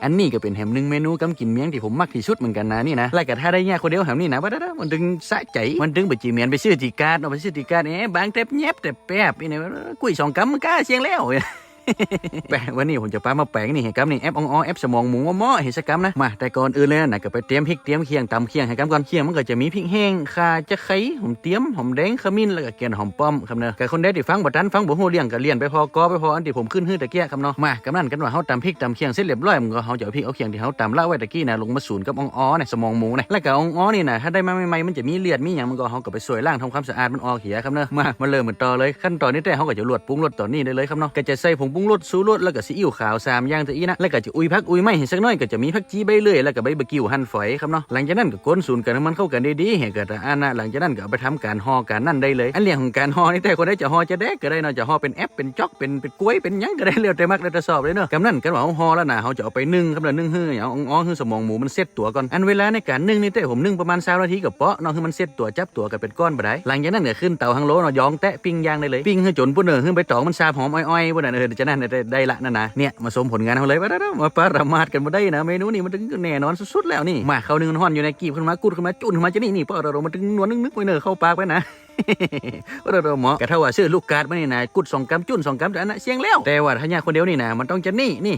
ອັນນີ້ກໍເປັນແຮມໜຶ່ງເມນູກຳກິນມຽງທີ່ຜົມມັກທີ່ສຸດເໝືອນກັນນະນີ້ນະ. ແລ້ວກໍຖ້າໄດ້ຍາກຄົນດຽວແຮມນີ້ນະ ປະດາດາ ມັນຈຶ່ງສະໃຈ ມັນຈຶ່ງບໍ່ຈີແມ່ນໄປຊື້ທີ່ກາດເນາະ ໄປຊື້ທີ່ກາດ ເອ ບາງແທບແຍບແທບແປບ ອີນີ້ ກຸ້ຍສອງກຳມັນກ້າສ່ຽງແລ້ວ. ແປ ວັນນີ້ຜົມຈະພາມາແປງນີ້ໃຫ້ກຳນີ້ ແອັບອ່ອງອໍ ແອັບສະໝອງໝູ ເໝາະໆ ໃຫ້ຊະກຳນະ. ມາ ແຕ່ກ່ອນອື່ນເລີຍນະ ກໍໄປຕຽມພິກຕຽມຂຽງ ຕຳຂຽງໃຫ້ກຳກ່ອນ. ຂຽງມັນກໍຈະມີພິກແຫ້ງ ຂ່າ ຈະໄຄ ຫອມຕຽມ ຫອມແດງ ຂະມິ້ນ ແລ້ວກໍແກ່ນຫອມປ້ອມ ຄຳເດີ. ແຕ່ຄົນໃດທີ່ຟັງບໍ່ທັນ ຟັງບໍ່ຮູ້ເລື່ອງ ກໍລຽນໄປພໍ ກໍໄປພໍ ອັນທີ່ຜົມຂຶ້ນຮືຕະເກີ້ ຄຳເນາະ. ມາ ກຳນັ້ນ ຄັນວ່າເຮົາຕຳພິກຕຳຂຽງເສັດລຽບລ້ອຍ ມັນກໍ ເຮົາຈະເອົາພິກເອົາຂຽງທີ່ເຮົາຕຳລະໄວ້ຕະກີ້ນະ ລົງມາສູນກັບອ່ອງອໍນະ ສະໝອງໝູນະ. ແລ້ວກໍອ່ອງອໍນີ້ນະ ຖ້າໄດ້ມາໃໝ່ໆ ມັນຈະມີເລືອດມີຫຍັງ ມັນກໍ ເຮົາກໍໄປຊ່ວຍລ້າງທຳຄວາມສະອາດມັນອອກເຫຍ ຄຳເດີ. ມາ ມາເລີ່ມກັນຕໍ່ເລີຍ. ຂັ້ນຕອນນີ້ແທ້ເຮົາກໍຈະລວດປຸງລົດຕອນນີ້ໄດ້ເລີຍ ຄຳເນາະ. ກໍຈະໃສ່ຜົງປຸງລົດ ຊູລົດ ແລ້ວກໍຊີອິ້ວຂາວ ສາມຢ່າງຕະກີ້ນະ ແລ້ວກໍຈະອຸຍຜັກອຸຍໄມ້ໃຫ້ສັກໜ້ອຍ ກໍຈະມີຜັກຈີ ໃບເລື່ອຍ ແລ້ວກໍໃບບາກິ່ວ ຫັ່ນຝອຍ ຄຳເນາະ. ຫຼັງຈາກນັ້ນກໍກົນສູນກັນໃຫ້ມັນເຂົ້າກັນດີໆ ໃຫ້ກະຕະອັນນະ. ຫຼັງຈາກນັ້ນກໍເອົາໄປທຳການຫໍ່ການນັ້ນໄດ້ເລີຍ. ອັນເລື່ອງຂອງການຫໍ່ນີ້ແທ້ ຄົນໃດຈະຫໍ່ຈະແດກກໍໄດ້ເນາະ ຈະຫໍ່ເປັນແອັບ ເປັນຈອກ ເປັນ ເປັນກ້ວຍ ເປັນຫຍັງກໍໄດ້ ແລ້ວແຕ່ມັກແລ້ວແຕ່ຊອບເລີຍເນາະ. ກຳນັ້ນ ຄັນວ່າເຮົາຫໍ່ແລ້ວນະ ເຮົາຈະເອົາໄປໜຶ້ງ ຄຳເດີ ໜຶ້ງ ໃຫ້ເອົາອ່ອງອໍ ໃຫ້ສະໝອງໝູມັນເຊັດຕົວກ່ອນ. ອັນເວລາໃນການໜຶ້ງນີ້ແທ້ ຜົມໜຶ້ງປະມານຊາວນາທີກໍພໍເນາະ ໃຫ້ມັນເຊັດຕົວ ຈັບຕົວກັນເປັນກ້ອນບາດໃດ. ຫຼັງຈາກນັ້ນກໍຂຶ້ນເຕົາຮັງໂລເນາະ ຢອງແຕະ ປີ້ງຢ່າງໄດ້ເລີຍ. ປີ້ງໃຫ້ຈົນພຸ້ນເດີ ໃຫ້ໃບຕອງມັນສາບຫອມອອຍໆ ພຸ້ນນະ ເອີ ຈາກນັ້ນໄດ້ ໄດ້ລະນັ້ນນະ. ເນຍ ມາຊົມຜົນງານເຮົາເລີຍ ປະດາດາ ມາປະລະມາດກັນບໍ່ໄດ້ນະ ເມນູນີ້ມັນຕ້ອງແນ່ນອນສຸດໆແລ້ວນີ້. ມາ ເຂົ້າໜຶ້ງຮ້ອນຢູ່ໃນ ກີບຂຶ້ນມາ ກຸດຂຶ້ນມາ ຈຸ້ນຂຶ້ນມາ ຈະນີ້ນີ້ ປະດາດາ ມັນຈຶ່ງນວນນຶກໆ ໄວ້ເນີ ເຂົ້າປາກໄປນະ. ປະດາດາ ເໝາະ ກະເທົ່າວ່າຊື້ລູກກາດມານີ້ນະ ກຸດສອງກຳ ຈຸ້ນສອງກຳ ອັນນະສ່ຽງແລ້ວ. ແຕ່ວ່າຖ້າຍາກຄົນດຽວນີ້ນະ ມັນຕ້ອງຈະນີ້ ນີ້